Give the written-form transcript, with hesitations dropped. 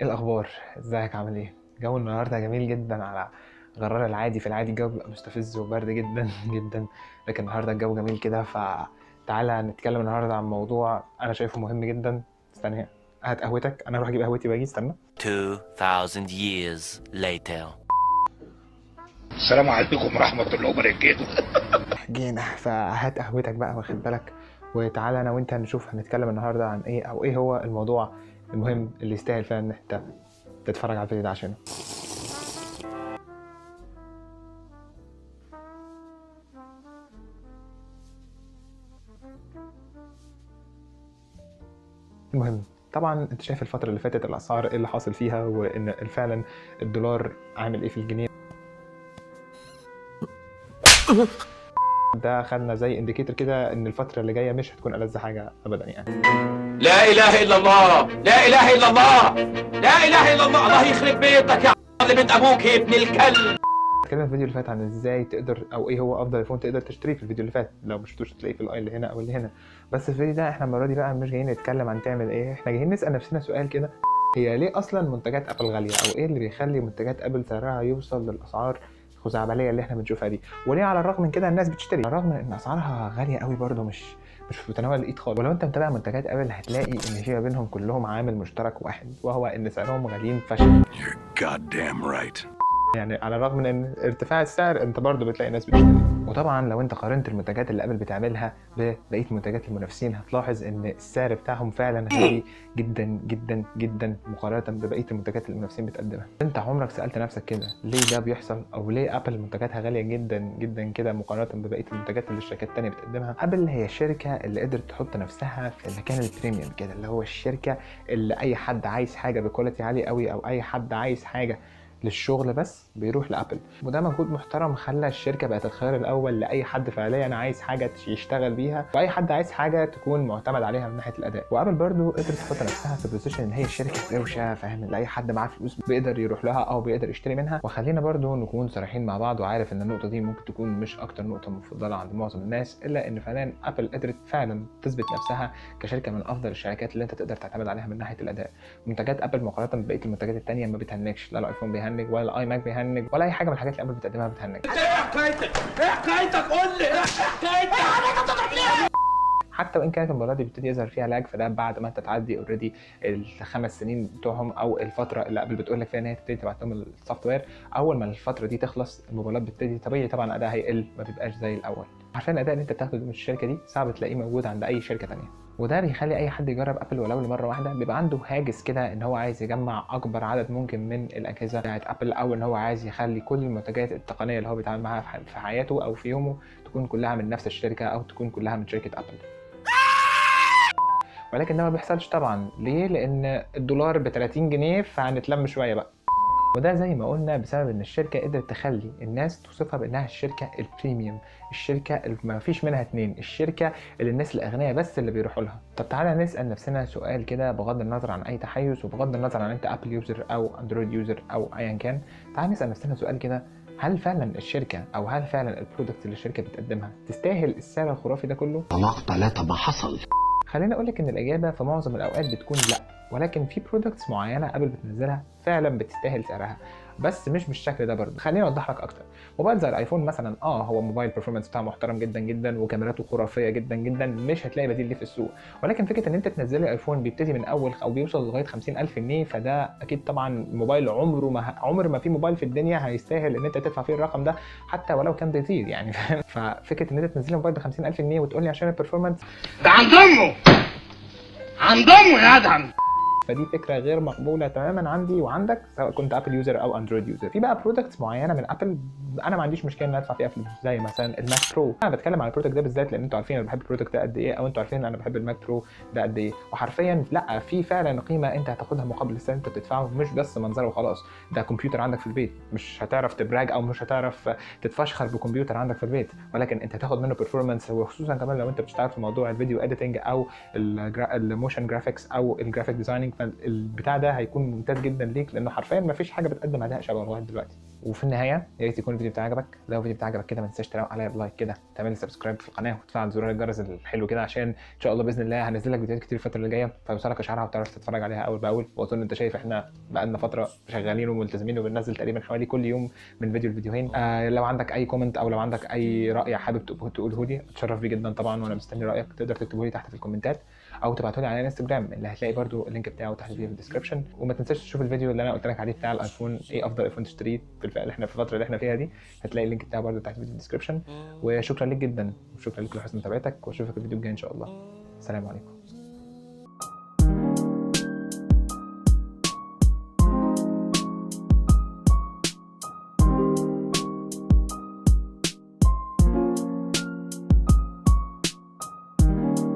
ايه الاخبار؟ ازيك؟ عامل ايه؟ جو النهارده جميل جدا على غرار العادي. في العادي الجو بيبقى مستفز وبرد جدا جدا، لكن النهارده الجو جميل كده. فتعالى نتكلم النهارده عن موضوع انا شايفه مهم جدا. استنى هات قهوتك، انا هروح اجيب قهوتي واجي. استنى. 2000 years later. السلام عليكم ورحمة الله وبركاته. جينا، فهات قهوتك بقى واخد بالك، وتعالى انا وانت نشوف هنتكلم النهارده عن ايه، او ايه هو الموضوع المهم اللي يستاهل فعلا ان انت تتفرج على الفيديو ده عشانه. المهم طبعا انت شايف الفترة اللي فاتت الاسعار ايه اللي حاصل فيها، وان فعلا الدولار عامل ايه في الجنيه. ده خدنا زي indicator كده ان الفترة اللي جاية مش هتكون ألذ حاجة ابدا يعني. لا اله الا الله، لا اله الا الله، لا اله الا الله، الله يخرب بيتك يا اللي بنت ابوك يا ابن الكلب. اتكلمنا في الفيديو اللي فات عن ازاي تقدر، او ايه هو افضل ايفون تقدر تشتريه في الفيديو اللي فات، لو ما شفتوش تلاقيه في ال i اللي هنا او اللي هنا. بس في الفيديو ده احنا المرة دي بقى مش جايين نتكلم عن تعمل ايه، احنا جايين نسال نفسنا سؤال كده: هي ليه اصلا منتجات ابل غالية؟ او ايه اللي بيخلي منتجات ابل سعرها يوصل للاسعار الخزعبليه اللي احنا بنشوفها دي؟ وليه على الرغم من كده الناس بتشتري، على الرغم من ان اسعارها غالية قوي برده، مش في متناول الايد خالص. ولو انت متابع منتجات ابل هتلاقي ان في ما بينهم كلهم عامل مشترك واحد، وهو ان سعرهم غاليين فشخ. You're goddamn right. يعني على الرغم من ان ارتفاع السعر انت برضه بتلاقي ناس بتشتري. وطبعا لو انت قارنت المنتجات اللي ابل بتعملها ببقية منتجات المنافسين هتلاحظ ان السعر بتاعهم فعلا غالي جدا جدا جدا مقارنة ببقية المنتجات اللي المنافسين بتقدمها. انت عمرك سالت نفسك كده ليه ده بيحصل؟ او ليه ابل منتجاتها غالية جدا جدا كده مقارنة ببقية المنتجات اللي الشركات التانية بتقدمها؟ ابل هي الشركة اللي قدرت تحط نفسها في المكان ال premium كده، اللي هو الشركة اللي اي حد عايز حاجة ب quality عالي قوي، او اي حد عايز حاجة للشغل بس بيروح لابل. وده مجهود محترم خلى الشركة بقت الخيار الاول لاي حد فعليا عايز حاجة يشتغل بيها، واي حد عايز حاجة تكون معتمد عليها من ناحية الاداء. وابل برضو قدرت تحط نفسها في position ان هي الشركة روشه، فاهم، اللي اي حد معاه فلوس بيقدر يروح لها او بيقدر يشتري منها. وخلينا برضو نكون صريحين مع بعض، وعارف ان النقطة دي ممكن تكون مش اكتر نقطة مفضلة عند معظم الناس، الا ان فعلا ابل قدرت فعلا تثبت نفسها كشركة من افضل الشركات اللي انت تقدر تعتمد عليها من ناحية الاداء. منتجات ابل مقارنة ببقية المنتجات الثانية ما بتهنكش، لا الايفون بيهنج ولا الاي ماك بيهنج ولا اي حاجة من الحاجات اللي ابل بتقدمها بتهنج. ايه حكايتك؟ ايه حكايتك؟ قول لي ايه حكايتك؟ حتى وان كانت الموبايلات دي بيبتدي يظهر فيها lag، فده بعد ما انت تعدي already ال5 سنين بتوعهم، او الفترة اللي ابل بتقول لك فيها ان هي تبتدي تبعت لهم ال software. اول ما الفترة دي تخلص الموبايلات بتبتدي طبيعي طبعا ادائها هيقل، ما بيبقاش زي الاول. عارفين الاداء اللي انت بتاخده من الشركة دي صعب تلاقيه موجود عند اي شركة ثانية، وده بيخلي اي حد يجرب ابل ولو لمره واحدة بيبقى عنده هاجس كده ان هو عايز يجمع اكبر عدد ممكن من الاجهزة بتاعت ابل، او ان هو عايز يخلي كل المنتجات التقنية اللي هو بيتعامل معاها في حياته او في يومه تكون كلها من نفس الشركة، او تكون كلها من شركة ابل. ولكن ده ما بيحصلش طبعا. ليه؟ لان الدولار ب 30 جنيه، فهنتلم شوية بقى. وده زي ما قلنا بسبب ان الشركة قدرت تخلي الناس توصفها بانها الشركة ال premium، الشركة اللي ما فيش منها اتنين، الشركة اللي الناس الاغنياء بس اللي بيروحوا لها. طب تعالى نسال نفسنا سؤال كده بغض النظر عن اي تحيز، وبغض النظر عن انت ابل user او اندرويد user او ايا كان، تعالى نسال نفسنا سؤال كده: هل فعلا الشركة، او هل فعلا ال product اللي الشركة بتقدمها تستاهل السعر الخرافي ده كله؟ طلاق ثلاثة ما حصل. خليني اقول لك ان الاجابة في معظم الاوقات بتكون لا، ولكن في products معينة ابل بتنزلها فعلا بتستاهل سعرها، بس مش بالشكل ده برضه. خليني اوضح لك اكتر. موبايل زي الايفون مثلا، هو موبايل performance بتاعه محترم جدا جدا، وكاميراته خرافية جدا جدا، مش هتلاقي بديل ليه في السوق. ولكن فكرة ان انت تنزلي ايفون بيبتدي من اول او بيوصل لغاية 50000 جنيه، فده اكيد طبعا موبايل عمره ما عمر ما في موبايل في الدنيا هيستاهل ان انت تدفع فيه الرقم ده، حتى ولو كان بيطير يعني، فاهم؟ ففكره ان انت تنزلي موبايل ب 50000 جنيه وتقول لي عشان ال performance ده عند امه، عند امه يا ادهم. فدي فكرة غير مقبولة تماما عندي وعندك، سواء كنت ابل user او اندرويد user. في بقى products معينة من ابل انا ما عنديش مشكلة ان ادفع فيها فلوس، زي مثلا الماك برو. انا بتكلم على ال product ده بالذات لان انتوا عارفين انا بحب ال product ده قد ايه، او انتوا عارفين انا بحب الماك برو ده قد ايه. وحرفيا لا، في فعلا قيمة انت هتاخدها مقابل السعر انت بتدفعه، مش بس منظره وخلاص. ده كمبيوتر عندك في البيت، مش هتعرف ت brag او مش هتعرف تتفشخر بكمبيوتر عندك في البيت، ولكن انت هتاخد منه performance، وخصوصا كمان لو انت بتشتغل في موضوع ال video editing او ال motion graphics او ال graphic designing. gaming، فالبتاع ده هيكون ممتاز جدا ليك، لانه حرفيا ما فيش حاجة بتقدم اداء شبه لغاية دلوقتي. وفي النهاية يا ريت يكون الفيديو بتاعي عجبك، لو الفيديو بتاعي عجبك كده ما تنساش تروق عليا ب like كده، تعمل لي subscribe في القناة، وتفعل زرار الجرس الحلو كده، عشان ان شاء الله باذن الله هنزل لك فيديوهات كتير الفترة اللي جاية، فيوصلك اشعارها وتعرف تتفرج عليها اول باول. واظن انت شايف احنا بقالنا فترة شغالين وملتزمين وبننزل تقريبا حوالي كل يوم من فيديو لفيديوهين. لو عندك اي comment او لو عندك اي راي حابب تقوله لي اتشرف بيه جدا طبعا، وانا مستني رايك. تقدر تكتبه لي تحت في الكومنتات او تبعته لي على انستجرام اللي هتلاقي برده ال link بتاعه تحت الفيديو في ال description. وما تنساش تشوف الفيديو اللي انا قلت لك عليه بتاع الايفون، ايه افضل ايفون تشتريه في الفئة اللي احنا في الفترة اللي احنا فيها دي، هتلاقي ال link بتاعه برده تحت الفيديو في ال description. وشكرا ليك جدا، وشكرا لك لحسن متابعتك، واشوفك الفيديو الجاي ان شاء الله. السلام عليكم.